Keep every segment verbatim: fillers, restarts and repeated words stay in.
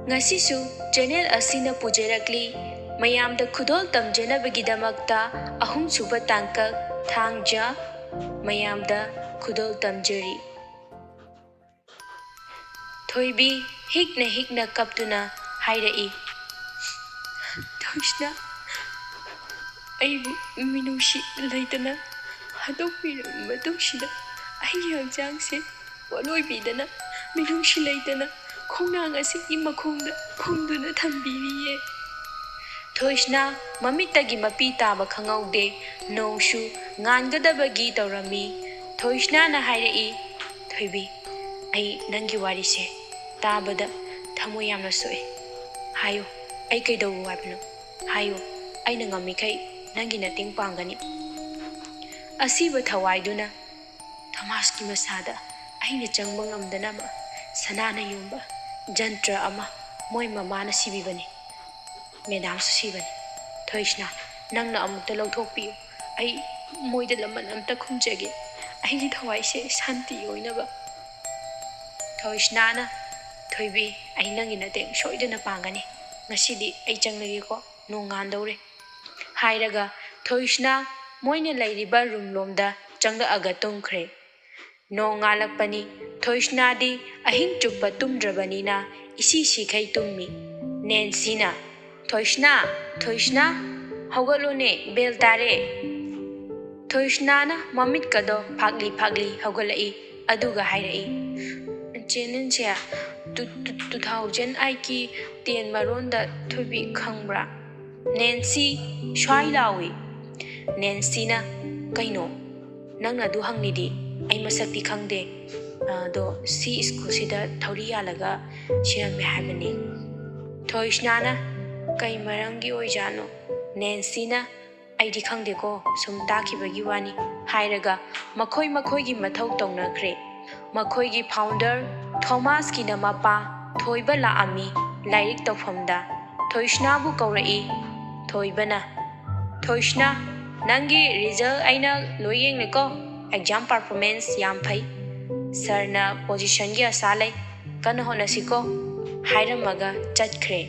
ꯉꯁꯤꯁꯨ ꯆꯦꯅꯦꯜ ꯑꯁꯤꯅ ꯄꯨꯖꯔꯛꯂꯤ꯫ ꯃꯌꯥꯝꯗ ꯈꯨꯗꯣꯜ ꯇꯝꯖꯅꯕꯒꯤꯗꯃꯛꯇ ꯑꯍꯨꯝꯁꯨꯕ ꯇꯥꯡꯀꯛ ꯊꯥꯡꯖ ꯃꯌꯥꯝꯗ ꯈꯨꯗꯣꯜ ꯇꯝꯖꯔꯤ꯫ ꯊꯣꯏꯕꯤ ꯍꯤꯛꯅ ꯍꯤꯛꯅ ꯀꯞꯇꯨꯅ ꯍꯥꯏꯔꯛꯏ, "ꯊꯣꯏꯁꯅꯥ, ꯑꯩꯕꯨ ꯃꯤꯅꯨꯡꯁꯤ ꯂꯩꯇꯅ ꯍꯥꯠꯇꯣꯛꯄꯤꯔꯕ ꯃꯇꯨꯡꯁꯤꯗ ꯑꯩꯒꯤ ꯍꯛꯆꯥꯡꯁꯦ ꯄꯣꯠꯂꯣꯏꯕꯤꯗꯅ, ꯃꯤꯅꯨꯡꯁꯤ ꯂꯩꯇꯅ ꯈꯣꯡꯅꯥꯡ ꯑꯁꯤꯒꯤ ꯃꯈꯣꯡꯗ ꯈꯨꯝꯗꯨꯅ ꯊꯝꯕꯤꯔꯤꯌꯦ꯫" ꯊꯣꯏꯁꯅꯥ ꯃꯃꯤꯠꯇꯒꯤ ꯃꯄꯤ ꯇꯥꯕ ꯈꯪꯍꯧꯗꯦ꯫ ꯅꯣꯡꯁꯨ ꯉꯥꯟꯒꯗꯕꯒꯤ ꯇꯧꯔꯝꯃꯤ꯫ ꯊꯣꯏꯁꯅꯥꯅ ꯍꯥꯏꯔꯛꯏ, "ꯊꯣꯏꯕꯤ, ꯑꯩ ꯅꯪꯒꯤ ꯋꯥꯔꯤꯁꯦ ꯇꯥꯕꯗ ꯊꯃꯣꯏ ꯌꯥꯝꯅ ꯁꯣꯛꯑꯦ꯫ ꯍꯥꯏꯌꯨ, ꯑꯩ ꯀꯩꯗꯧ ꯍꯥꯏꯕꯅꯣ? ꯍꯥꯏꯌꯨ, ꯑꯩꯅ ꯉꯝꯃꯤꯈꯩ ꯅꯪꯒꯤ ꯃꯇꯦꯡ ꯄꯥꯡꯒꯅꯤ꯫" ꯑꯁꯤꯕ ꯊꯋꯥꯏꯗꯨꯅ ꯊꯣꯃꯥꯁꯀꯤ ꯃꯁꯥꯗ ꯑꯩꯅ ꯆꯪꯕ ꯉꯝꯗꯅꯕ ꯁꯅꯥꯅ ꯌꯣꯝꯕ ꯖꯟꯇ꯭ꯔ ꯑꯃ ꯃꯣꯏ ꯃꯃꯥꯅ ꯁꯤꯕꯤꯕꯅꯤ꯫ ꯃꯦꯗꯥꯝꯁꯨ ꯁꯤꯕꯅꯤ꯫ ꯊꯣꯏꯁꯅꯥ, ꯅꯪꯅ ꯑꯃꯨꯛꯇ ꯂꯧꯊꯣꯛꯄꯤꯌꯨ꯫ ꯑꯩ ꯃꯣꯏꯗ ꯂꯃꯟ ꯑꯝꯇ ꯈꯨꯝꯖꯒꯦ꯫ ꯑꯩꯒꯤ ꯊꯋꯥꯏꯁꯦ ꯁꯥꯟꯇꯤ ꯑꯣꯏꯅꯕ꯫ ꯊꯣꯏꯁꯅꯥꯅ, "ꯊꯣꯏꯕꯤ, ꯑꯩ ꯅꯪꯒꯤ ꯃꯇꯦꯡ ꯁꯣꯏꯗꯅ ꯄꯥꯡꯒꯅꯤ꯫ ꯉꯁꯤꯗꯤ ꯑꯩ ꯆꯪꯂꯒꯦꯀꯣ, ꯅꯣꯡꯉꯥꯟꯗꯧꯔꯦ꯫" ꯍꯥꯏꯔꯒ ꯊꯣꯏꯁꯅꯥ ꯃꯣꯏꯅ ꯂꯩꯔꯤꯕ ꯔꯨꯝ ꯂꯣꯝꯗ ꯆꯪꯂꯛꯑꯒ ꯇꯨꯝꯈ꯭ꯔꯦ꯫ ꯅꯣꯡꯉꯥꯜꯂꯛꯄꯅꯤ꯫ ꯊꯣꯏꯁꯅꯥꯗꯤ ꯑꯍꯤꯡ ꯆꯨꯞꯄ ꯇꯨꯝꯗ꯭ꯔꯕꯅꯤꯅ ꯏꯁꯤ ꯁꯤꯈꯩ ꯇꯨꯝꯃꯤ꯫ ꯅꯦꯟꯁꯤꯅ, "ꯊꯣꯏꯁꯅꯥ, ꯊꯣꯏꯁꯅꯥ, ꯍꯧꯒꯠꯂꯣꯅꯦ, ꯕꯦꯜ ꯇꯥꯔꯦ꯫" ꯊꯣꯏꯁꯅꯥꯅ ꯃꯃꯤꯠꯀꯗꯣ ꯐꯥꯛꯂꯤ ꯐꯥꯛꯂꯤ ꯍꯧꯒꯠꯂꯛꯏ꯫ ꯑꯗꯨꯒ ꯍꯥꯏꯔꯛꯏ, "ꯆꯦ ꯅꯦꯟꯁꯤ, two, two, two thousand eight ꯀꯤ ten ꯃꯔꯣꯟꯗ ꯊꯣꯏꯕꯤ ꯈꯪꯕ꯭ꯔꯥ?" ꯅꯦꯟꯁꯤ ꯁ꯭ꯋꯥꯏ ꯂꯥꯎꯏ꯫ ꯅꯦꯟꯁꯤꯅ, "ꯀꯩꯅꯣ? ꯅꯪꯅ ꯑꯗꯨ ꯍꯪꯂꯤꯗꯤ? ꯑꯩ ꯃꯁꯛꯇꯤ ꯈꯪꯗꯦ꯫ ꯑꯗꯣ ꯁꯤ ꯁ꯭ꯀꯨꯜꯁꯤꯗ ꯊꯧꯔꯤ ꯌꯥꯜꯂꯒ ꯁꯤꯔꯝꯃꯦ ꯍꯥꯏꯕꯅꯤ꯫" ꯊꯣꯏꯁꯅꯥꯅ, "ꯀꯩ ꯃꯔꯝꯒꯤ ꯑꯣꯏꯖꯥꯠꯅꯣ?" ꯅꯦꯟꯁꯤꯅ, "ꯑꯩꯗꯤ ꯈꯪꯗꯦꯀꯣ, ꯁꯨꯝ ꯇꯥꯈꯤꯕꯒꯤ ꯋꯥꯅꯤ" ꯍꯥꯏꯔꯒ ꯃꯈꯣꯏ ꯃꯈꯣꯏꯒꯤ ꯃꯊꯧ ꯇꯧꯅꯈ꯭ꯔꯦ꯫ ꯃꯈꯣꯏꯒꯤ ꯐꯥꯎꯟꯗꯔ ꯊꯣꯃꯥꯁꯀꯤꯅ ꯃꯄꯥ ꯊꯣꯏꯕ ꯂꯥꯛꯑꯝꯃꯤ ꯂꯥꯏꯔꯤꯛ ꯇꯧꯐꯝꯗ꯫ ꯊꯣꯏꯁꯅꯥꯕꯨ ꯀꯧꯔꯛꯏ꯫ ꯊꯣꯏꯕꯅ, "ꯊꯣꯏꯁꯅꯥ, ꯅꯪꯒꯤ ꯔꯤꯖꯜ ꯑꯩꯅ ꯂꯣꯏ ꯌꯦꯡꯂꯦꯀꯣ꯫ ꯑꯦꯛꯖꯥꯝ ꯄꯔꯐꯣꯔꯃꯦꯟꯁ ꯌꯥꯝ ꯐꯩ꯫ ꯁꯥꯔꯅ ꯄꯣꯖꯤꯁꯟꯒꯤ ꯑꯁꯥ ꯂꯩ꯫ ꯀꯟꯅ ꯍꯣꯠꯅꯁꯤꯀꯣ" ꯍꯥꯏꯔꯝꯃꯒ ꯆꯠꯈ꯭ꯔꯦ꯫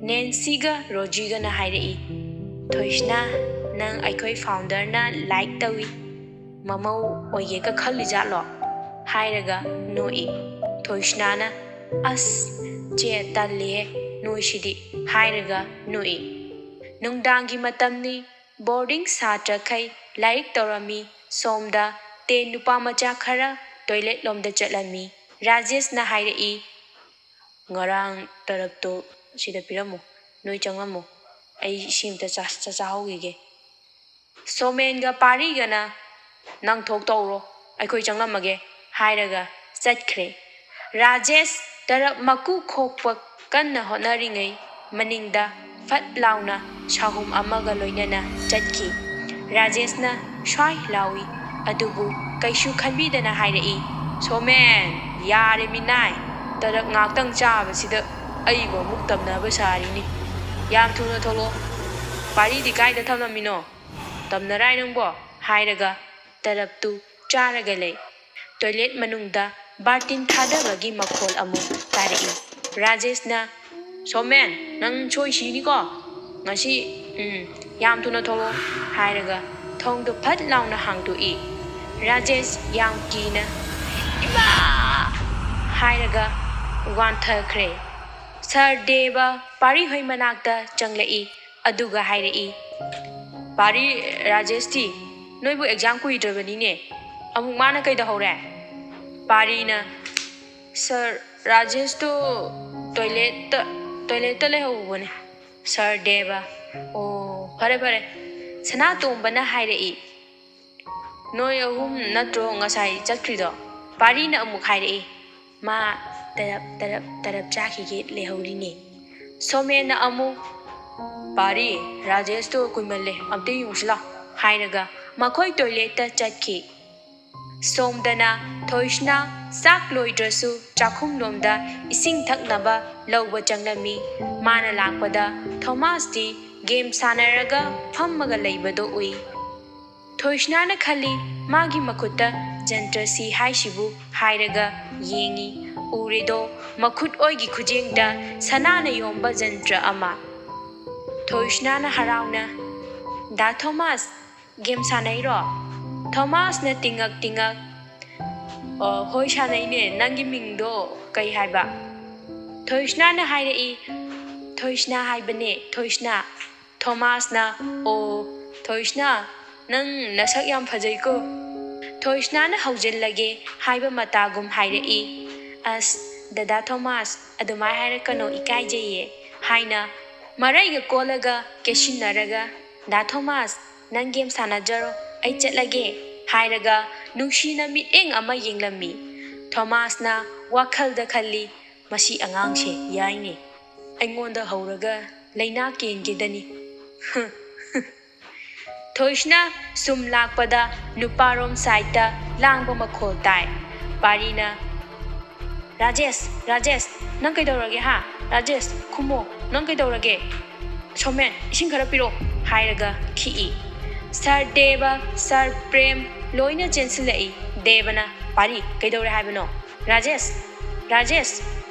ꯅꯦꯟꯁꯤꯒ ꯔꯣꯖꯤꯒꯅ ꯍꯥꯏꯔꯛꯏ, "ꯊꯣꯏꯁꯅꯥ, ꯅꯪ ꯑꯩꯈꯣꯏ ꯐꯥꯎꯟꯗꯔꯅ ꯂꯥꯏꯛ ꯇꯧꯏ, ꯃꯃꯧ ꯑꯣꯏꯒꯦꯒ ꯈꯜꯂꯤꯖꯥꯠꯂꯣ?" ꯍꯥꯏꯔꯒ ꯅꯣꯛꯏ꯫ ꯊꯣꯏꯁꯅꯥꯅ, "ꯑꯁ, ꯆꯦ, ꯇꯜꯂꯤꯍꯦ ꯅꯣꯏꯁꯤꯗꯤ" ꯍꯥꯏꯔꯒ ꯅꯣꯛꯏ꯫ ꯅꯨꯡꯗꯥꯡꯒꯤ ꯃꯇꯝꯅꯤ꯫ ꯕꯣꯔꯗꯤꯡ ꯁꯥꯇ꯭ꯔꯈꯩ ꯂꯥꯏꯔꯤꯛ ꯇꯧꯔꯝꯃꯤ꯫ ꯁꯣꯝꯗ ꯇꯦꯟ ꯅꯨꯄꯥ ꯃꯆꯥ ꯈꯔ ꯇꯣꯏꯂꯦꯠ ꯂꯣꯝꯗ ꯆꯠꯂꯝꯃꯤ꯫ ꯔꯥꯖꯦꯁꯅ ꯍꯥꯏꯔꯛꯏ, "ꯉꯔꯥꯡ ꯇꯔꯞꯇꯣ ꯁꯤꯗ ꯄꯤꯔꯝꯃꯣ, ꯅꯣꯏ ꯆꯪꯉꯝꯃꯣ, ꯑꯩ ꯏꯁꯤꯡ ꯑꯝꯇ ꯆꯥ-, ꯆꯥ-, ꯆꯥꯍꯧꯈꯤꯒꯦ"꯫ ꯁꯣꯃꯦꯟꯒ ꯄꯥꯔꯤꯒꯅ, "ꯅꯪ ꯊꯣꯛ ꯇꯧꯔꯣ, ꯑꯩꯈꯣꯏ ꯆꯪꯂꯝꯃꯒꯦ" ꯍꯥꯏꯔꯒ ꯆꯠꯈ꯭ꯔꯦ꯫ ꯔꯥꯖꯦꯁ ꯇꯔꯞ ꯃꯀꯨ ꯈꯣꯛꯄ ꯀꯟꯅ ꯍꯣꯠꯅꯔꯤꯉꯩ ꯃꯅꯤꯡꯗ ꯐꯠ ꯂꯥꯎꯅ ꯁꯥꯍꯨꯝ ꯑꯃꯒ ꯂꯣꯏꯅꯅ ꯆꯠꯈꯤ꯫ ꯔꯥꯖꯦꯁꯅ ꯁ꯭ꯋꯥꯏ ꯂꯥꯎꯏ, ꯑꯗꯨꯕꯨ ꯀꯩꯁꯨ ꯈꯟꯕꯤꯗꯅ ꯍꯥꯏꯔꯛꯏ, "ꯁꯣꯃꯦꯟ, ꯌꯥꯔꯦ ꯃꯤꯅꯥꯏ, ꯇꯔꯞ ꯉꯥꯛꯇꯪ ꯆꯥꯕꯁꯤꯗ ꯑꯩꯕꯨ ꯑꯃꯨꯛ ꯇꯝꯅꯕ ꯁꯥꯔꯤꯅꯤ꯫ ꯌꯥꯝ ꯊꯨꯅ ꯊꯣꯛꯂꯛꯑꯣ꯫ ꯄꯥꯔꯤꯗꯤ ꯀꯥꯏꯗ ꯊꯝꯂꯝꯃꯤꯅꯣ? ꯇꯝꯅꯔꯥꯏ ꯅꯪꯕꯣ?" ꯍꯥꯏꯔꯒ ꯇꯔꯞꯇꯨ ꯆꯥꯔꯒ ꯂꯩ꯫ ꯇꯣꯏꯂꯦꯠ ꯃꯅꯨꯡꯗ ꯕꯥꯔꯇꯤꯟ ꯊꯥꯗꯕꯒꯤ ꯃꯈꯣꯜ ꯑꯃꯨꯛ ꯇꯥꯔꯛꯏ꯫ ꯔꯥꯖꯦꯁꯅ, "ꯁꯣꯃꯦꯟ, ꯅꯪ ꯁꯣꯏ ꯁꯤꯅꯤꯀꯣ꯫ ꯉꯁꯤ, ꯎꯝ, ꯌꯥꯝ ꯊꯨꯅ ꯊꯣꯛꯂꯛꯑꯣ" ꯍꯥꯏꯔꯒ ꯊꯣꯡꯗꯨ ꯐꯠ ꯂꯥꯎꯅ ꯍꯥꯡꯗꯣꯛꯏ꯫ ꯔꯥꯖꯦꯁ ꯌꯥꯝ ꯀꯤꯅ, "ꯏꯃꯥ!" ꯍꯥꯏꯔꯒ ꯋꯥꯟꯊꯈ꯭ꯔꯦ꯫ ꯁꯔ ꯗꯦꯕ ꯄꯥꯔꯤꯍꯣꯏ ꯃꯅꯥꯛꯇ ꯆꯪꯂꯛꯏ꯫ ꯑꯗꯨꯒ ꯍꯥꯏꯔꯛꯏ, "ꯄꯥꯔꯤ, ꯔꯥꯖꯦꯁꯇꯤ ꯅꯣꯏꯕꯨ ꯑꯦꯛꯖꯥꯝ ꯀꯨꯏꯗ꯭ꯔꯕꯅꯤꯅꯦ, ꯑꯃꯨꯛ ꯃꯥꯅ ꯀꯩꯗꯧꯍꯧꯔꯦ?" ꯄꯥꯔꯤꯅ, "ꯁꯔ, ꯔꯥꯖꯦꯁꯇꯣ ꯇꯣꯏꯂꯦꯠꯇ, ꯇꯣꯏꯂꯦꯠꯇ ꯂꯩꯍꯧꯕꯅꯦ, ꯁꯔ ꯗꯦꯕ"꯫ "ꯑꯣ, ꯐꯔꯦ, ꯐꯔꯦ"꯫ ꯁꯅꯥꯇꯣꯝꯕꯅ ꯍꯥꯏꯔꯛꯏ, "ꯅꯣꯏ ꯑꯍꯨꯝ ꯅꯠꯇ꯭ꯔꯣ ꯉꯁꯥꯏ ꯆꯠꯈ꯭ꯔꯤꯗꯣ?" ꯄꯥꯔꯤꯅ ꯑꯃꯨꯛ ꯍꯥꯏꯔꯛꯏ, "ꯃꯥ ꯇꯔꯞ, ꯇꯔꯞ, ꯇꯔꯞ ꯆꯥꯈꯤꯒꯦ ꯂꯩꯍꯧꯔꯤꯅꯦ"꯫ ꯁꯣꯃꯦꯟꯅ ꯑꯃꯨꯛ, "ꯄꯥꯔꯤ, ꯔꯥꯖꯦꯁꯇꯣ ꯀꯨꯏꯃꯜꯂꯦ, ꯑꯝꯇ ꯌꯦꯡꯉꯨꯁꯤ ꯂꯥꯎ" ꯍꯥꯏꯔꯒ ꯃꯈꯣꯏ ꯇꯣꯏꯂꯦꯠꯇ ꯆꯠꯈꯤ꯫ ꯁꯣꯝꯗꯅ ꯊꯣꯏꯁꯅꯥ ꯆꯥꯛ ꯂꯣꯏꯗ꯭ꯔꯁꯨ ꯆꯥꯛꯈꯨꯝꯂꯣꯝꯗ ꯏꯁꯤꯡ ꯊꯛꯅꯕ ꯂꯧꯕ ꯆꯪꯂꯝꯃꯤ꯫ ꯃꯥꯅ ꯂꯥꯛꯄꯗ ꯊꯣꯃꯥꯁꯇꯤ ꯒꯦꯝ ꯁꯥꯟꯅꯔꯒ ꯐꯝꯃꯒ ꯂꯩꯕꯗꯣ ꯎꯏ꯫ ꯊꯣꯏꯁꯅꯥꯅ ꯈꯜꯂꯤ, ꯃꯥꯒꯤ ꯃꯈꯨꯠꯇ ꯖꯟꯇ꯭ꯔꯁꯤ ꯍꯥꯏꯁꯤꯕꯨ ꯍꯥꯏꯔꯒ ꯌꯦꯡꯉꯤ꯫ ꯎꯔꯦꯗꯣ, ꯃꯈꯨꯠ ꯑꯣꯏꯒꯤ ꯈꯨꯖꯦꯡꯗ ꯁꯅꯥꯅ ꯌꯣꯝꯕ ꯖꯟꯇ꯭ꯔ ꯑꯃ꯫ ꯊꯣꯏꯁꯅꯥꯅ ꯍꯔꯥꯎꯅ, "ꯗꯥ ꯊꯣꯃꯥꯁ, ꯒꯦꯝ ꯁꯥꯟꯅꯩꯔꯣ?" ꯊꯣꯃꯥꯁꯅ ꯇꯤꯡꯉꯛ ꯇꯤꯡꯉꯛ, "ꯑꯣ, ꯍꯣꯏ ꯁꯥꯟꯅꯩꯅꯦ, ꯅꯪꯒꯤ ꯃꯤꯡꯗꯣ ꯀꯩ ꯍꯥꯏꯕ?" ꯊꯣꯏꯁꯅꯥꯅ ꯍꯥꯏꯔꯛꯏ, "ꯊꯣꯏꯁꯅꯥ ꯍꯥꯏꯕꯅꯦ, ꯊꯣꯏꯁꯅꯥ꯫" ꯊꯣꯃꯥꯁꯅ, "ꯑꯣ, ꯊꯣꯏꯁꯅꯥ, ꯅꯪ ꯅꯁꯛ ꯌꯥꯝ ꯐꯖꯩꯀꯣ꯫" ꯊꯣꯏꯁꯅꯥꯅ ꯍꯧꯖꯤꯜꯂꯒꯦ ꯍꯥꯏꯕ ꯃꯇꯥꯒꯨꯝ ꯍꯥꯏꯔꯛꯏ, "ꯑꯁ, ꯗꯗꯥ ꯊꯣꯃꯥꯁ, ꯑꯗꯨꯃꯥꯏ ꯍꯥꯏꯔꯛꯀꯅꯣ, ꯏꯀꯥꯏꯖꯩꯌꯦ," ꯍꯥꯏꯅ ꯃꯔꯩꯒ ꯀꯣꯜꯂꯒ ꯀꯦꯁꯤꯟꯅꯔꯒ, "ꯗꯥ ꯊꯣꯃꯥꯁ, ꯅꯪ ꯒꯦꯝ ꯁꯥꯟꯅꯖꯔꯣ, ꯑꯩ ꯆꯠꯂꯒꯦ," ꯍꯥꯏꯔꯒ ꯅꯨꯡꯁꯤꯅ ꯃꯤꯠꯌꯦꯡ ꯑꯃ ꯌꯦꯡꯂꯝꯃꯤ꯫ ꯊꯣꯃꯥꯁꯅ ꯋꯥꯈꯜꯗ ꯈꯜꯂꯤ, "ꯃꯁꯤ ꯑꯉꯥꯡꯁꯦ ꯌꯥꯏꯅꯦ, ꯑꯩꯉꯣꯟꯗ ꯍꯧꯔꯒ ꯂꯩꯅꯥ ꯀꯦꯟꯒꯦꯗꯅꯤ꯫" ꯊꯣꯏꯁꯅ ꯁꯨꯝ ꯂꯥꯛꯄꯗ ꯅꯨꯄꯥꯔꯣꯝ ꯁꯥꯏꯠꯇ ꯂꯥꯡꯕ ꯃꯈꯣꯜ ꯇꯥꯏ꯫ ꯄꯥꯔꯤꯅ, "ꯔꯥꯖꯦꯁ, ꯔꯥꯖꯦꯁ, ꯅꯪ ꯀꯩꯗꯧꯔꯒꯦ ꯍꯥ? ꯔꯥꯖꯦꯁ, ꯈꯨꯝꯃꯣ, ꯅꯪ ꯀꯩꯗꯧꯔꯒꯦ? ꯁꯣꯃꯦꯟ, ꯏꯁꯤꯡ ꯈꯔ ꯄꯤꯔꯛꯑꯣ," ꯍꯥꯏꯔꯒ ꯈꯤꯛꯏ꯫ ꯁꯥꯔ ꯗꯦꯕ, ꯁꯥꯔ ꯄ꯭ꯔꯦꯝ ꯂꯣꯏꯅ ꯆꯦꯟꯁꯤꯜꯂꯛꯏ꯫ ꯗꯦꯕꯅ, "ꯄꯥꯔꯤ, ꯀꯩꯗꯧꯔꯦ ꯍꯥꯏꯕꯅꯣ? ꯔꯥꯖꯦꯁ, ꯔꯥꯖꯦꯁ!"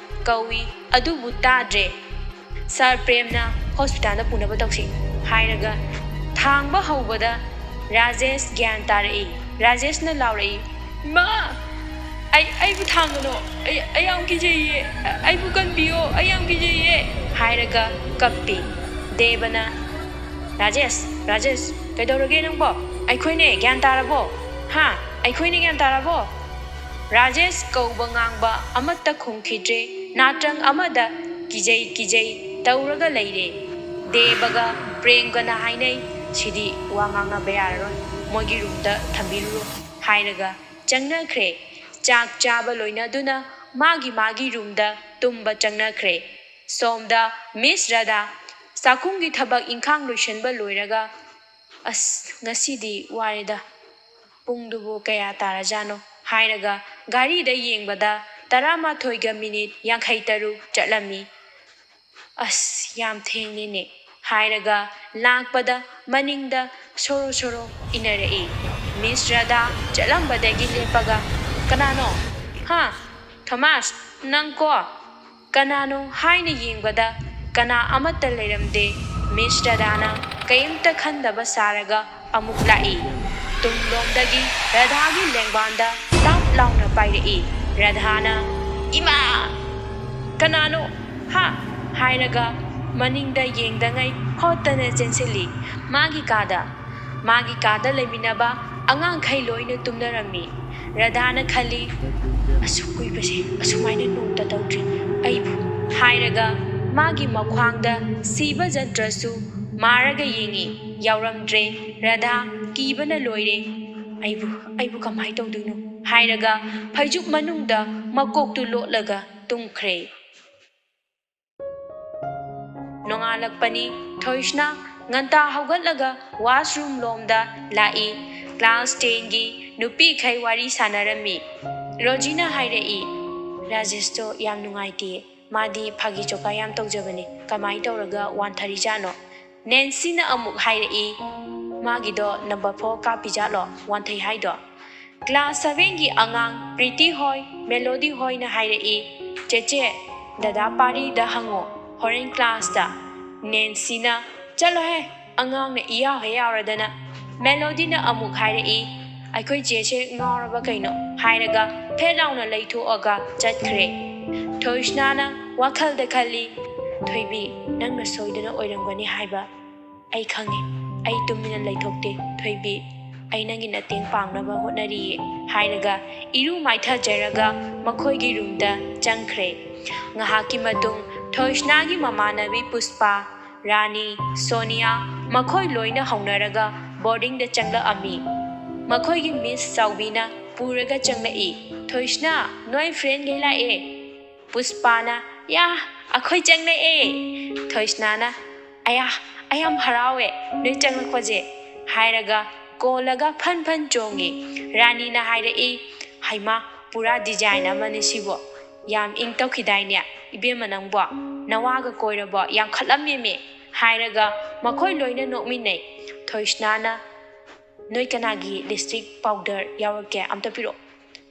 ꯀꯧꯏ, ꯑꯗꯨꯕꯨ ꯇꯥꯗ꯭ꯔꯦ꯫ ꯁꯥꯔ ꯄ꯭ꯔꯦꯝꯅ "ꯍꯣꯁꯄꯤꯇꯥꯜꯗ ꯄꯨꯅꯕ ꯇꯧꯁꯤ" ꯍꯥꯏꯔꯒ ꯊꯥꯡꯕ ꯍꯧꯕꯗ ꯔꯥꯖꯦꯁ ꯒ꯭ꯌꯥꯟ ꯇꯥꯔꯛꯏ꯫ ꯔꯥꯖꯦꯁꯅ ꯂꯥꯎꯔꯛꯏ, "ꯏꯃꯥ! ꯑꯩ, ꯑꯩꯕꯨ ꯊꯥꯡꯒꯅꯣ! ꯑꯩ, ꯑꯩ ꯌꯥꯝ ꯀꯤꯖꯩꯌꯦ! ꯑꯩꯕꯨ ꯀꯟꯕꯤꯌꯣ! ꯑꯩ ꯌꯥꯝ ꯀꯤꯖꯩꯌꯦ!" ꯍꯥꯏꯔꯒ ꯀꯞꯄꯤ꯫ ꯗꯦꯕꯅ, "ꯔꯥꯖꯦꯁ, ꯔꯥꯖꯦꯁ, ꯀꯩꯗꯧꯔꯒꯦ ꯅꯪꯕꯣ? ꯑꯩꯈꯣꯏꯅꯦ, ꯒ꯭ꯌꯥꯟ ꯇꯥꯔꯕꯣ? ꯍꯥ? ꯑꯩꯈꯣꯏꯅꯦ, ꯒ꯭ꯌꯥꯟ ꯇꯥꯔꯕꯣ?" ꯔꯥꯖꯦꯁ ꯀꯧꯕ ꯉꯥꯡꯕ ꯑꯃꯠꯇ ꯈꯨꯝꯈꯤꯗ꯭ꯔꯦ꯫ ꯅꯥꯇ꯭ꯔꯪ ꯑꯃꯗ ꯀꯤꯖꯩ ꯀꯤꯖꯩ ꯇꯧꯔꯒ ꯂꯩꯔꯦ꯫ ꯗꯦꯕꯒ ꯄ꯭ꯔꯦꯝꯒꯅ ꯍꯥꯏꯅꯩ, "ꯁꯤꯗꯤ ꯋꯥ ꯉꯥꯡꯅꯕ ꯌꯥꯔꯔꯣꯏ, ꯃꯣꯏꯒꯤ ꯔꯨꯝꯗ ꯊꯝꯕꯤꯔꯨꯔꯣ" ꯍꯥꯏꯔꯒ ꯆꯪꯅꯈ꯭ꯔꯦ꯫ ꯆꯥꯛ ꯆꯥꯕ ꯂꯣꯏꯅꯗꯨꯅ ꯃꯥꯒꯤ ꯃꯥꯒꯤ ꯔꯨꯝꯗ ꯇꯨꯝꯕ ꯆꯪꯅꯈ꯭ꯔꯦ꯫ ꯁꯣꯝꯗ ꯃꯤꯁ ꯔꯥꯙꯥ ꯆꯥꯛꯈꯨꯝꯒꯤ ꯊꯕꯛ ꯏꯪꯈꯥꯡ ꯂꯣꯏꯁꯤꯟꯕ ꯂꯣꯏꯔꯒ, "ꯑꯁ, ꯉꯁꯤꯗꯤ ꯋꯥꯔꯦꯗ, ꯄꯨꯡꯗꯨꯕꯨ ꯀꯌꯥ ꯇꯥꯔꯖꯥꯠꯅꯣ?" ꯍꯥꯏꯔꯒ ꯘꯥꯔꯤꯗ ꯌꯦꯡꯕꯗ ꯇꯔꯥꯃꯥꯊꯣꯏꯒ ꯃꯤꯅꯤꯠ ꯌꯥꯡꯈꯩ ꯇꯔꯨꯛ ꯆꯠꯂꯝꯃꯤ꯫ "ꯑꯁ, ꯌꯥꯝ ꯊꯦꯡꯂꯦꯅꯦ" ꯍꯥꯏꯔꯒ ꯂꯥꯛꯄꯗ ꯃꯅꯤꯡꯗ ꯁꯣꯔꯣ ꯁꯣꯔꯣ ꯏꯟꯅꯔꯛꯏ꯫ ꯃꯤꯁ ꯔꯥꯙꯥ ꯆꯠꯂꯝꯕꯗꯒꯤ ꯂꯦꯞꯄꯒ, "ꯀꯅꯥꯅꯣ? ꯍꯥ? ꯊꯣꯃꯥꯁ, "ꯅꯪꯀꯣ ꯀꯅꯥꯅꯣ?" ꯍꯥꯏꯅ ꯌꯦꯡꯕꯗ ꯀꯅꯥ ꯑꯃꯠꯇ ꯂꯩꯔꯝꯗꯦ꯫ ꯃꯤꯁ ꯔꯥꯙꯥꯅ ꯀꯩꯝꯇ ꯈꯟꯗꯕ ꯁꯥꯔꯒ ꯑꯃꯨꯛ ꯂꯥꯛꯏ꯫ ꯇꯨꯡꯂꯣꯝꯗꯒꯤ ꯔꯥꯙꯥꯒꯤ ꯂꯦꯡꯕꯥꯟꯗ ꯇꯥꯞ ꯂꯥꯎꯅ ꯄꯥꯏꯔꯛꯏ꯫ ꯔꯥꯙꯥꯅ, "ꯏꯃꯥ! ꯀꯅꯥꯅꯣ? ꯍꯥ?" ꯍꯥꯏꯔꯒ ꯃꯅꯤꯡꯗ ꯌꯦꯡꯗꯉꯩ ꯍꯣꯠꯇꯅ ꯆꯦꯟꯁꯤꯜꯂꯤ ꯃꯥꯒꯤ ꯀꯥꯗ꯫ ꯃꯥꯒꯤ ꯀꯥꯗ ꯂꯩꯃꯤꯟꯅꯕ ꯑꯉꯥꯡꯈꯩ ꯂꯣꯏꯅ ꯇꯨꯝꯅꯔꯝꯃꯤ꯫ ꯔꯥꯙꯥꯅ ꯈꯜꯂꯤ, "ꯑꯁꯨꯛ ꯀꯨꯏꯕꯁꯦ ꯑꯁꯨꯃꯥꯏꯅ ꯅꯣꯡꯇ ꯇꯧꯗ꯭ꯔꯤ ꯑꯩꯕꯨ" ꯍꯥꯏꯔꯒ ꯃꯥꯒꯤ ꯃꯈ꯭ꯋꯥꯡꯗ ꯁꯤꯕ ꯖꯟꯇ꯭ꯔꯁꯨ ꯃꯥꯔꯒ ꯌꯦꯡꯉꯤ꯫ ꯌꯥꯎꯔꯝꯗ꯭ꯔꯦ꯫ ꯔꯥꯙꯥ ꯀꯤꯕꯅ ꯂꯣꯏꯔꯦ꯫ "ꯑꯩꯕꯨ, ꯑꯩꯕꯨ ꯀꯃꯥꯏ ꯇꯧꯗꯣꯏꯅꯣ?" ꯍꯥꯏꯔꯒ ꯐꯩꯖꯨꯞ ꯃꯅꯨꯡꯗ ꯃꯀꯣꯛꯇꯨ ꯂꯣꯠꯂꯒ ꯇꯨꯝꯈ꯭ꯔꯦ꯫ ꯅꯣꯡꯉꯥꯜꯂꯛꯄꯅꯤ꯫ ꯊꯣꯏꯁꯅꯥ ꯉꯟꯇꯥ ꯍꯧꯒꯠꯂꯒ ꯋꯥꯁꯔꯨꯝ ꯂꯣꯝꯗ ꯂꯥꯛꯏ꯫ ꯀ꯭ꯂꯥꯁ ꯇꯦꯟꯒꯤ ꯅꯨꯄꯤꯈꯩ ꯋꯥꯔꯤ ꯁꯥꯟꯅꯔꯝꯃꯤ꯫ ꯔꯣꯖꯤꯅ ꯍꯥꯏꯔꯛꯏ, "ꯔꯥꯖꯦꯁꯇꯣ ꯌꯥꯝ ꯅꯨꯡꯉꯥꯏꯇꯦ꯫ ꯃꯥꯗꯤ ꯐꯥꯒꯤ ꯆꯣꯀꯥ ꯌꯥꯝ ꯇꯧꯖꯕꯅꯤ꯫ ꯀꯃꯥꯏ ꯇꯧꯔꯒ ꯋꯥꯟꯊꯔꯤꯖꯥꯠꯅꯣ?" ꯅꯦꯟꯁꯤꯅ ꯑꯃꯨꯛ ꯍꯥꯏꯔꯛꯏ, "ꯃꯥꯒꯤꯗꯣ ꯅꯝꯕꯔ ꯐꯣꯔ ꯀꯥꯞꯄꯤꯖꯥꯠꯂꯣ ꯋꯥꯟꯊꯩ ꯍꯥꯏꯗꯣ?" ꯀ꯭ꯂꯥꯁ ꯁꯚꯦꯟꯒꯤ ꯑꯉꯥꯡ ꯄ꯭ꯔꯤꯇꯤ ꯍꯣꯏ, ꯃꯦꯂꯣꯗꯤ ꯍꯣꯏꯅ ꯍꯥꯏꯔꯛꯏ, "ꯆꯦꯆꯦ, ꯗꯗꯥ ꯄꯥꯔꯤꯗ ꯍꯪꯉꯣ ꯍꯣꯔꯦꯟ ꯀ꯭ꯂꯥꯁꯇ꯫" ꯅꯦꯟꯁꯤꯅ, "ꯆꯠꯂꯣꯍꯦ, ꯑꯉꯥꯡꯅ ꯏꯌꯥꯎ ꯍꯦꯛ ꯌꯥꯎꯔꯗꯅ꯫" ꯃꯦꯂꯣꯗꯤꯅ ꯑꯃꯨꯛ ꯍꯥꯏꯔꯛꯏ, "ꯑꯩꯈꯣꯏ ꯆꯦꯁꯦ ꯉꯥꯎꯔꯕ ꯀꯩꯅꯣ?" ꯍꯥꯏꯔꯒ ꯐꯦꯠ ꯂꯥꯎꯅ ꯂꯩꯊꯣꯛꯑꯒ ꯆꯠꯈ꯭ꯔꯦ꯫ ꯊꯣꯏꯁꯅꯥꯅ ꯋꯥꯈꯜꯗ ꯈꯜꯂꯤ, "ꯊꯣꯏꯕꯤ, ꯅꯪꯅ ꯁꯣꯏꯗꯅ ꯑꯣꯏꯔꯝꯒꯅꯤ ꯍꯥꯏꯕ ꯑꯩ ꯈꯪꯉꯤ꯫ ꯑꯩ ꯇꯨꯃꯤꯟꯅ ꯂꯩꯊꯣꯛꯇꯦ, ꯊꯣꯏꯕꯤ꯫ ꯑꯩ ꯅꯪꯒꯤ ꯃꯇꯦꯡ ꯄꯥꯡꯅꯕ ꯍꯣꯠꯅꯔꯤꯌꯦ" ꯍꯥꯏꯔꯒ ꯏꯔꯨ ꯃꯥꯏꯊꯖꯔꯒ ꯃꯈꯣꯏꯒꯤ ꯔꯨꯝꯗ ꯆꯪꯈ꯭ꯔꯦ꯫ ꯉꯥꯏꯍꯥꯛꯀꯤ ꯃꯇꯨꯡ ꯊꯣꯏꯁꯅꯥꯒꯤ ꯃꯃꯥꯟꯅꯕꯤ ꯄꯨꯁꯄꯥ, ꯔꯥꯅꯤ, ꯁꯣꯅꯤꯌꯥ ꯃꯈꯣꯏ ꯂꯣꯏꯅ ꯍꯧꯅꯔꯒ ꯕꯣꯔꯗꯤꯡꯗ ꯆꯪꯂꯛꯑꯝꯃꯤ꯫ ꯃꯈꯣꯏꯒꯤ ꯃꯤꯁ ꯆꯥꯎꯕꯤꯅ ꯄꯨꯔꯒ ꯆꯪꯂꯛꯏ꯫ "ꯊꯣꯏꯁꯅꯥ, ꯅꯣꯏ ꯐ꯭ꯔꯦꯟꯈꯩ ꯂꯥꯛꯑꯦ꯫" ꯄꯨꯁꯄꯥꯅ, "ꯌꯥ, ꯑꯩꯈꯣꯏ ꯆꯪꯂꯛꯑꯦ!" ꯊꯣꯏꯁꯅꯥꯅ, "ꯑꯌꯥ, ꯑꯩ ꯌꯥꯝ ꯍꯔꯥꯎꯋꯦ ꯅꯣꯏ ꯆꯪꯂꯛꯄꯁꯦ" ꯍꯥꯏꯔꯒ ꯀꯣꯜꯂꯒ ꯐꯟ ꯐꯟ ꯆꯣꯡꯉꯤ꯫ ꯔꯥꯅꯤꯅ ꯍꯥꯏꯔꯛꯏ, "ꯍꯩꯃꯥ, ꯄꯨꯔꯥ ꯗꯤꯖꯥꯏꯟ ꯑꯃꯅꯤ ꯁꯤꯕꯣ꯫ ꯌꯥꯝ ꯏꯪ ꯇꯞꯈꯤꯗꯥꯏꯅꯦ? ꯏꯕꯦꯝꯃ ꯅꯪꯕꯣ, ꯅꯋꯥꯒ ꯀꯣꯏꯔꯕꯣ? ꯌꯥꯝ ꯈꯠꯂꯝꯃꯦꯃꯤ" ꯍꯥꯏꯔꯒ ꯃꯈꯣꯏ ꯂꯣꯏꯅ ꯅꯣꯛꯃꯤꯟꯅꯩ꯫ ꯊꯣꯏꯁꯅꯥꯅ, "ꯅꯣꯏ ꯀꯅꯥꯒꯤ ꯂꯤꯞꯁꯇꯤꯛ ꯄꯥꯎꯗꯔ ꯌꯥꯎꯔꯛꯀꯦ? ꯑꯝꯇ ꯄꯤꯔꯛꯑꯣ꯫"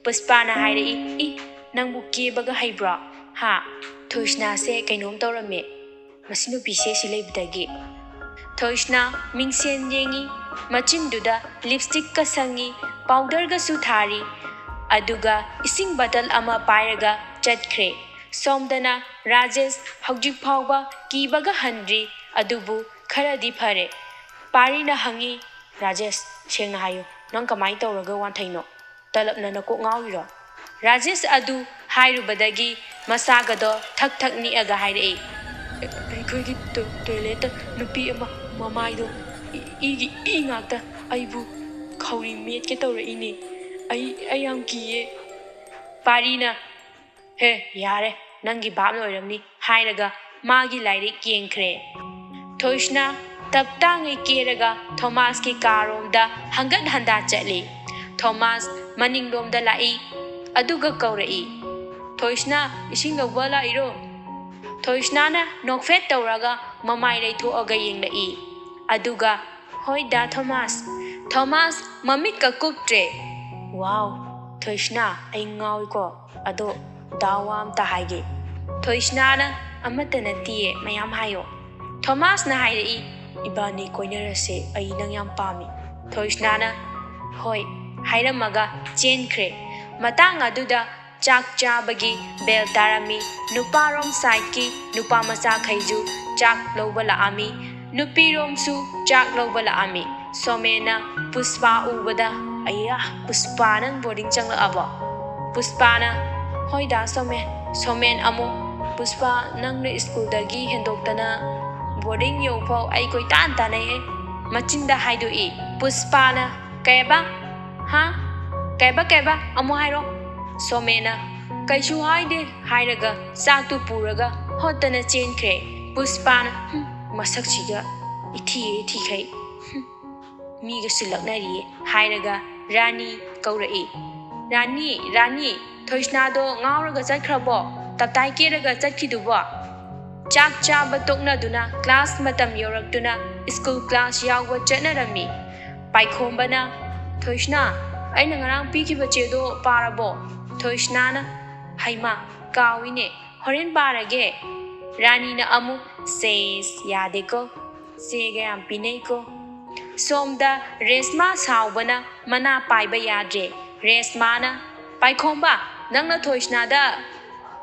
ꯄꯨꯁꯄꯥꯅ ꯍꯥꯏꯔꯛꯏ, "ꯏ, "ꯅꯪꯕꯨ ꯀꯦꯕꯒ ꯍꯩꯕ꯭ꯔꯣ?" "ꯍꯥ?" ꯊꯣꯏꯁꯅꯥꯁꯦ ꯀꯩꯅꯣꯝ ꯇꯧꯔꯝꯃꯦ꯫ ꯃꯁꯤ ꯅꯨꯄꯤꯁꯦ ꯁꯤ ꯂꯩꯕꯗꯒꯤ꯫ ꯊꯣꯏꯁꯅꯥ ꯃꯤꯡꯁꯦꯟ ꯌꯦꯡꯉꯤ꯫ ꯃꯆꯤꯟꯗꯨꯗ ꯂꯤꯞꯁꯇꯤꯛꯀ ꯁꯪꯉꯤ, ꯄꯥꯎꯗꯔꯒꯁꯨ ꯊꯥꯔꯤ꯫ ꯑꯗꯨꯒ ꯏꯁꯤꯡ ꯕꯇꯜ ꯑꯃ ꯄꯥꯏꯔꯒ ꯆꯠꯈ꯭ꯔꯦ꯫ ꯁꯣꯝꯗꯅ ꯔꯥꯖꯦꯁ ꯍꯧꯖꯤꯛ ꯐꯥꯎꯕ ꯀꯤꯕꯒ ꯍꯟꯗ꯭ꯔꯤ, ꯑꯗꯨꯕꯨ ꯈꯔꯗꯤ ꯐꯔꯦ꯫ ꯄꯥꯔꯤꯅ ꯍꯪꯉꯤ, "ꯔꯥꯖꯦꯁ, ꯁꯦꯡꯅ ꯍꯥꯏꯌꯨ, ꯅꯪ ꯀꯃꯥꯏ ꯇꯧꯔꯒ ꯋꯥꯟꯊꯩꯅꯣ? ꯇꯂꯞꯅ ꯅꯀꯣꯛ ꯉꯥꯎꯔꯤꯔꯣ?" ꯔꯥꯖꯦꯁ ꯑꯗꯨ ꯍꯥꯏꯔꯨꯕꯗꯒꯤ ꯃꯁꯥꯒꯗꯣ ꯊꯛ ꯊꯛ ꯅꯤꯛꯑꯒ ꯍꯥꯏꯔꯛꯏ, "ꯑꯩꯈꯣꯏꯒꯤ ꯇꯣ-, ꯇꯣꯏꯂꯦꯠꯇ ꯅꯨꯄꯤ ꯑꯃ ꯃꯃꯥꯏꯗꯣ ꯏ-, ꯏꯒꯤ ꯏ ꯉꯥꯛꯇ ꯑꯩꯕꯨ ꯈꯧꯔꯤ ꯃꯦꯠꯀꯦ ꯇꯧꯔꯛꯏꯅꯦ꯫ ꯑꯩ, ꯑꯩ ꯌꯥꯝ ꯀꯤꯌꯦ꯫" ꯄꯥꯔꯤꯅ, "ꯍꯦ, ꯌꯥꯔꯦ, ꯅꯪꯒꯤ ꯚꯥꯞꯅ ꯑꯣꯏꯔꯝꯅꯤ" ꯍꯥꯏꯔꯒ ꯃꯥꯒꯤ ꯂꯥꯏꯔꯤꯛ ꯌꯦꯡꯈ꯭ꯔꯦ꯫ ꯊꯣꯏꯁꯅꯥ ꯇꯞ ꯇꯥꯉꯩ ꯀꯦꯔꯒ ꯊꯣꯃꯥꯁꯀꯤ ꯀꯥꯔꯣꯝꯗ ꯍꯪꯒꯠ ꯍꯟꯗꯥ ꯆꯠꯂꯤ꯫ ꯊꯣꯃꯥꯁ ꯃꯅꯤꯡꯂꯣꯝꯗ ꯂꯥꯛꯏ, ꯑꯗꯨꯒ ꯀꯧꯔꯛꯏ, "ꯊꯣꯏꯁꯅꯥ, ꯏꯁꯤꯡ ꯂꯧꯕ ꯂꯥꯛꯏꯔꯣ?" ꯊꯣꯏꯁꯅꯥꯅ ꯅꯣꯛꯐꯦꯠ ꯇꯧꯔꯒ ꯃꯃꯥꯏ ꯂꯩꯊꯣꯛꯑꯒ ꯌꯦꯡꯂꯛꯏ, ꯑꯗꯨꯒ, "ꯍꯣꯏ ꯗꯥ ꯊꯣꯃꯥꯁ꯫" ꯊꯣꯃꯥꯁ ꯃꯃꯤꯠꯀ ꯀꯨꯞꯇ꯭ꯔꯦ꯫ "ꯋꯥꯎ, ꯊꯣꯏꯁꯅꯥ, ꯑꯩ ꯉꯥꯎꯏꯀꯣ꯫ ꯑꯗꯣ ꯗꯥ ꯋꯥ ꯑꯝꯇ ꯍꯥꯏꯒꯦ꯫" ꯊꯣꯏꯁꯅꯥꯅ, "ꯑꯃꯠꯇ ꯅꯠꯇꯤꯌꯦ, ꯃꯌꯥꯝ ꯍꯥꯏꯌꯣ꯫" ꯊꯣꯃꯥꯁꯅ ꯍꯥꯏꯔꯛꯏ, "ꯏꯕꯥꯅꯤ ꯀꯣꯏꯅꯔꯁꯦ, ꯑꯩ ꯅꯪ ꯌꯥꯝ ꯄꯥꯝꯃꯤ꯫" ꯊꯣꯏꯁꯅꯥꯅ, "ꯍꯣꯏ" ꯍꯥꯏꯔꯝꯃꯒ ꯆꯦꯟꯈ꯭ꯔꯦ꯫ ꯃꯇꯥꯡ ꯑꯗꯨꯗ ꯆꯥꯛ ꯆꯥꯕꯒꯤ ꯕꯦꯜ ꯇꯥꯔꯝꯃꯤ꯫ ꯅꯨꯄꯥꯔꯣꯝ ꯁꯥꯏꯠꯀꯤ ꯅꯨꯄꯥ ꯃꯆꯥꯈꯩꯁꯨ ꯆꯥꯛ ꯂꯧꯕ ꯂꯥꯛꯑꯝꯃꯤ꯫ ꯅꯨꯄꯤꯔꯣꯝꯁꯨ ꯆꯥꯛ ꯂꯧꯕ ꯂꯥꯛꯑꯝꯃꯤ꯫ ꯁꯣꯃꯦꯟꯅ ꯄꯨꯁꯄꯥ ꯎꯕꯗ, "ꯑꯌꯥ, ꯄꯨꯁꯄꯥ, ꯅꯪ ꯕꯣꯔꯗꯤꯡ ꯆꯪꯂꯛꯑꯕꯣ?" ꯄꯨꯁꯄꯥꯅ, "ꯍꯣꯏ ꯗꯥ ꯁꯣꯃꯦꯟ꯫" ꯁꯣꯃꯦꯟ ꯑꯃꯨꯛ, "ꯄꯨꯁꯄꯥ, ꯅꯪꯅ ꯁ꯭ꯀꯨꯜꯗꯒꯤ ꯍꯦꯟꯗꯣꯛꯇꯅ ꯕꯣꯔꯗꯤꯡ ꯌꯧꯐꯥꯎ ꯑꯩ ꯀꯣꯏꯇꯥꯟ ꯇꯥꯟꯅꯩꯍꯦ꯫" ꯃꯆꯤꯟꯗ ꯍꯥꯏꯗꯣꯛꯏ꯫ ꯄꯨꯁꯄꯥꯅ, "ꯀꯩꯕ? ꯍꯥ? ꯀꯩꯕ, ꯀꯩꯕ? ꯑꯃꯨꯛ ꯍꯥꯏꯔꯣ꯫" ꯁꯣꯃꯦꯟꯅ, "ꯀꯩꯁꯨ ꯍꯥꯏꯗꯦ" ꯍꯥꯏꯔꯒ ꯆꯥꯛꯇꯨ ꯄꯨꯔꯒ ꯍꯣꯠꯇꯅ ꯆꯦꯟꯈ꯭ꯔꯦ꯫ ꯄꯨꯁꯄꯥꯅ, "ꯍꯨꯝ, ꯃꯁꯛꯁꯤꯒ ꯏꯊꯤ ꯏꯊꯤꯈꯩ꯫ ꯍꯨꯝ, ꯃꯤꯒꯁꯨ ꯂꯛꯅꯔꯤꯌꯦ" ꯍꯥꯏꯔꯒ ꯔꯥꯅꯤ ꯀꯧꯔꯛꯏ꯫ "ꯔꯥꯅꯤ, ꯔꯥꯅꯤ, ꯊꯣꯏꯁꯅꯥꯗꯣ ꯉꯥꯎꯔꯒ ꯆꯠꯈ꯭ꯔꯕꯣ? ꯇꯞꯇꯥꯏ ꯀꯦꯔꯒ ꯆꯠꯈꯤꯗꯨꯕꯣ?" ꯆꯥꯛ ꯆꯥꯕ ꯇꯣꯛꯅꯗꯨꯅ ꯀ꯭ꯂꯥꯁ ꯃꯇꯝ ꯌꯧꯔꯛꯇꯨꯅ ꯁ꯭ꯀꯨꯜ ꯀ꯭ꯂꯥꯁ ꯌꯥꯎꯕ ꯆꯠꯅꯔꯝꯃꯤ꯫ ꯄꯥꯏꯈꯣꯝꯕꯅ, "ꯊꯣꯏꯁꯅꯥ, ꯑꯩꯅ ꯉꯔꯥꯡ ꯄꯤꯈꯤꯕ ꯆꯦꯗꯣ ꯄꯥꯔꯕꯣ?" ꯊꯣꯏꯁꯅꯥꯅ, "ꯍꯩꯃꯥ, ꯀꯥꯎꯏꯅꯦ, ꯍꯣꯔꯦꯟ ꯄꯥꯔꯒꯦ"꯫ ꯔꯥꯅꯤꯅ ꯑꯃꯨꯛ, "ꯁꯦꯁ, ꯌꯥꯗꯦꯀꯣ, ꯆꯦꯒ ꯌꯥꯝ ꯄꯤꯅꯩꯀꯣ"꯫ ꯁꯣꯝꯗ ꯔꯦꯁꯃꯥ ꯁꯥꯎꯕꯅ ꯃꯅꯥ ꯄꯥꯏꯕ ꯌꯥꯗ꯭ꯔꯦ꯫ ꯔꯦꯁꯃꯥꯅ, "ꯄꯥꯏꯈꯣꯝꯕ, ꯅꯪꯅ ꯊꯣꯏꯁꯅꯥꯗ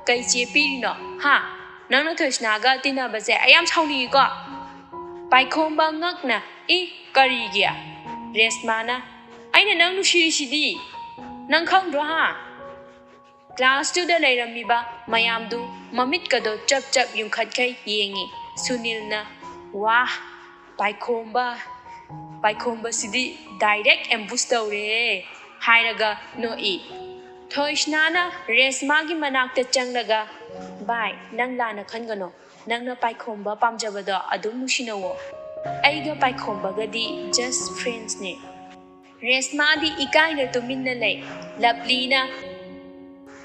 ꯀꯩ ꯆꯦ ꯄꯤꯔꯤꯅꯣ? ꯍꯥ? ꯅꯪꯅ ꯊꯣꯏꯁꯅꯥꯒ ꯇꯤꯟꯅꯕꯁꯦ ꯑꯩ ꯌꯥꯝ ꯁꯥꯎꯅꯤꯡꯉꯤꯀꯣ"꯫ ꯄꯥꯏꯈꯣꯝꯕ ꯉꯛꯅ, "ꯏ, ꯀꯔꯤꯒꯤ?" ꯔꯦꯁꯃꯥꯅ, "ꯑꯩꯅ ꯅꯪ ꯅꯨꯡꯁꯤꯔꯤꯁꯤꯗꯤ꯫ ꯅꯪ ꯈꯪꯗ꯭ꯔꯣ, ꯍꯥ?" ꯀ꯭ꯂꯥꯁꯇꯨꯗ ꯂꯩꯔꯝꯃꯤꯕ ꯃꯌꯥꯝꯗꯨ ꯃꯃꯤꯠꯀꯗꯣ ꯆꯞ ꯆꯞ ꯌꯨꯡꯈꯠꯈꯩ ꯌꯦꯡꯉꯤ꯫ ꯁꯨꯅꯤꯜꯅ, "ꯋꯥ, ꯄꯥꯏꯈꯣꯝꯕ, ꯄꯥꯏꯈꯣꯝꯕꯁꯤꯗꯤ direct ambush ꯇꯧꯔꯦ" ꯍꯥꯏꯔꯒ ꯅꯣꯛꯏ꯫ ꯊꯣꯏꯁꯅꯥꯅ ꯔꯦꯁꯃꯥꯒꯤ ꯃꯅꯥꯛꯇ ꯆꯪꯂꯒ, "ꯚꯥꯏ, ꯅꯪ ꯂꯥꯟꯅ ꯈꯟꯒꯅꯣ꯫ ꯅꯪꯅ ꯄꯥꯏꯈꯣꯝꯕ ꯄꯥꯝꯖꯕꯗꯣ ꯑꯗꯨꯝ ꯅꯨꯡꯁꯤꯅꯧꯋꯣ꯫ ꯑꯩꯒ ꯄꯥꯏꯈꯣꯝꯕꯒꯗꯤ just friends ꯅꯦ"꯫ ꯔꯦꯁꯃꯥꯗꯤ ꯏꯀꯥꯏꯅ ꯇꯨꯃꯤꯟꯅ ꯂꯩ꯫ ꯂꯞꯂꯤꯅ,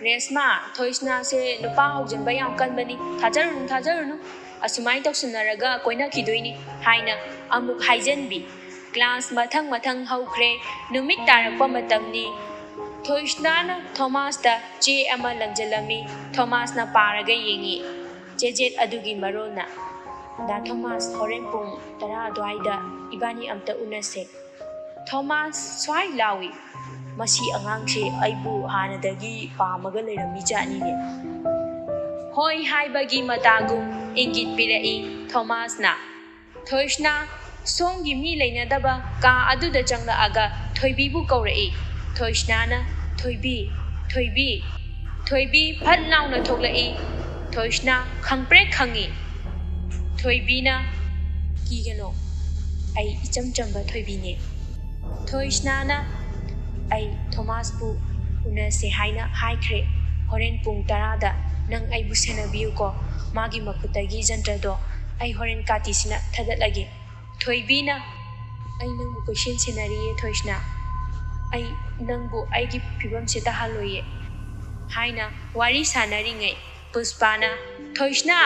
"ꯔꯦꯁꯃꯥ, ꯊꯣꯏꯁꯅꯥꯁꯦ ꯅꯨꯄꯥ ꯍꯧꯖꯤꯟꯕ ꯌꯥꯝ ꯀꯟꯕꯅꯤ꯫ ꯊꯥꯖꯔꯨꯅꯨ, ꯊꯥꯖꯔꯨꯅꯨ꯫ ꯑꯁꯨꯃꯥꯏꯅ ꯇꯧꯁꯤꯟꯅꯔꯒ ꯀꯣꯏꯅꯈꯤꯗꯣꯏꯅꯤ" ꯍꯥꯏꯅ ꯑꯃꯨꯛ ꯍꯥꯏꯖꯟꯕꯤ꯫ ꯀ꯭ꯂꯥꯁ ꯃꯊꯪ ꯃꯊꯪ ꯍꯧꯈ꯭ꯔꯦ꯫ ꯅꯨꯃꯤꯠ ꯇꯥꯔꯛꯄ ꯃꯇꯝꯅꯤ꯫ ꯊꯣꯏꯁꯅꯥꯅ ꯊꯣꯃꯥꯁꯇ ꯆꯦ ꯑꯃ ꯂꯪꯖꯜꯂꯝꯃꯤ꯫ ꯊꯣꯃꯥꯁꯅ ꯄꯥꯔꯒ ꯌꯦꯡꯉꯤ꯫ ꯆꯦꯆꯦꯠ ꯑꯗꯨꯒꯤ ꯃꯔꯣꯜꯅ, "ꯗꯥ ꯊꯣꯃꯥꯁ, ꯍꯣꯔꯦꯟ ꯄꯨꯡ ꯇꯔꯥ ꯑꯗꯨꯋꯥꯏꯗ ꯏꯕꯥꯅꯤ ꯑꯝꯇ ꯎꯅꯁꯦ"꯫ ꯊꯣꯃꯥꯁ ꯁ꯭ꯋꯥꯏ ꯂꯥꯎꯏ꯫ "ꯃꯁꯤ ꯑꯉꯥꯡꯁꯦ ꯑꯩꯕꯨ ꯍꯥꯟꯅꯗꯒꯤ ꯄꯥꯝꯃꯒ ꯂꯩꯔꯝꯃꯤ ꯖꯥꯠꯅꯤꯅꯦ"꯫ ꯍꯣꯏ ꯍꯥꯏꯕꯒꯤ ꯃꯇꯥꯒꯨꯝ ꯏꯪꯒꯤꯠ ꯄꯤꯔꯛꯏ ꯊꯣꯃꯥꯁꯅ꯫ ꯊꯣꯏꯁꯅꯥ ꯁꯣꯝꯒꯤ ꯃꯤ ꯂꯩꯅꯗꯕ ꯀꯥ ꯑꯗꯨꯗ ꯆꯪꯂꯛꯑꯒ ꯊꯣꯏꯕꯤꯕꯨ ꯀꯧꯔꯛꯏ꯫ ꯊꯣꯏꯁꯅꯥꯅ, "ꯊꯣꯏꯕꯤ, ꯊꯣꯏꯕꯤ"꯫ ꯊꯣꯏꯕꯤ ꯐꯠ ꯂꯥꯎꯅ ꯊꯣꯛꯂꯛꯏ꯫ ꯊꯣꯏꯁꯅꯥ ꯈꯪꯄ꯭ꯔꯦꯛ ꯈꯪꯉꯤ꯫ ꯊꯣꯏꯕꯤꯅ, "ꯀꯤꯒꯅꯣ, ꯑꯩ ꯏꯆꯝ ꯆꯝꯕ ꯊꯣꯏꯕꯤꯅꯦ"꯫ ꯊꯣꯏꯁꯅꯥꯅ, "ꯑꯩ ꯊꯣꯃꯥꯁꯄꯨ ꯎꯅꯁꯦ ꯍꯥꯏꯅ ꯍꯥꯏꯈ꯭ꯔꯦ꯫ ꯍꯣꯔꯦꯟ ꯄꯨꯡ ꯇꯔꯥꯗ ꯅꯪ ꯑꯩꯕꯨ ꯁꯦꯟꯅꯕꯤꯌꯨꯀꯣ꯫ ꯃꯥꯒꯤ ꯃꯈꯨꯠꯇꯒꯤ ꯖꯟꯇ꯭ꯔꯗꯣ ꯑꯩ ꯍꯣꯔꯦꯟ ꯀꯥꯇꯤꯁꯤꯅ ꯊꯥꯗꯠꯂꯒꯦ"꯫ ꯊꯣꯏꯕꯤꯅ, "ꯑꯩ ꯅꯪꯕꯨ ꯀꯣꯏꯁꯦꯟ ꯁꯦꯟꯅꯔꯤꯌꯦ ꯊꯣꯏꯁꯅꯥ꯫ ꯑꯩ ꯅꯪꯕꯨ ꯑꯩꯒꯤ ꯐꯤꯕꯝꯁꯦ ꯇꯥꯍꯜꯂꯣꯏꯌꯦ" ꯍꯥꯏꯅ ꯋꯥꯔꯤ ꯁꯥꯟꯅꯔꯤꯉꯩ ꯄꯨꯁꯄꯥꯅ, "ꯊꯣꯏꯁꯅꯥ,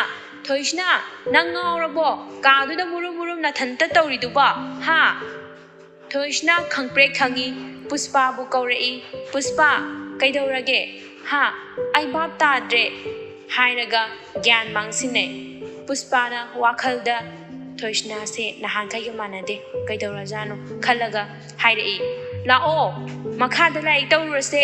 ꯊꯣꯏꯁꯅꯥ, ꯅꯪ ꯉꯥꯎꯔꯕꯣ? ꯀꯥꯗꯨꯗ ꯃꯨꯔꯨꯝ ꯃꯨꯔꯨꯝ ꯅꯊꯟꯇ ꯇꯧꯔꯤꯗꯨꯕꯣ? ꯍꯥ?" ꯊꯣꯏꯁꯅꯥ ꯈꯪꯄ꯭ꯔꯦꯛ ꯈꯪꯉꯤ꯫ ꯄꯨꯁꯄꯥꯕꯨ ꯀꯧꯔꯛꯏ꯫ "ꯄꯨꯁꯄꯥ, ꯀꯩꯗꯧꯔꯒꯦ? "ꯍꯥ? ꯑꯩ ꯚꯥꯞ ꯇꯥꯗ꯭ꯔꯦ" ꯍꯥꯏꯔꯒ ꯒ꯭ꯌꯥꯟ ꯃꯥꯡꯁꯤꯜꯂꯦ꯫ ꯄꯨꯁꯄꯥꯅ ꯋꯥꯈꯜꯗ "ꯊꯣꯏꯁꯅꯥꯁꯦ ꯅꯍꯥꯟꯈꯩꯒ ꯃꯥꯟꯅꯗꯦ, ꯀꯩꯗꯧꯔꯖꯥꯠꯅꯣ?" ꯈꯜꯂꯒ ꯍꯥꯏꯔꯛꯏ, "ꯂꯥꯛꯑꯣ, ꯃꯈꯥꯗ ꯂꯥꯏꯔꯤꯛ ꯇꯧꯔꯨꯔꯁꯦ"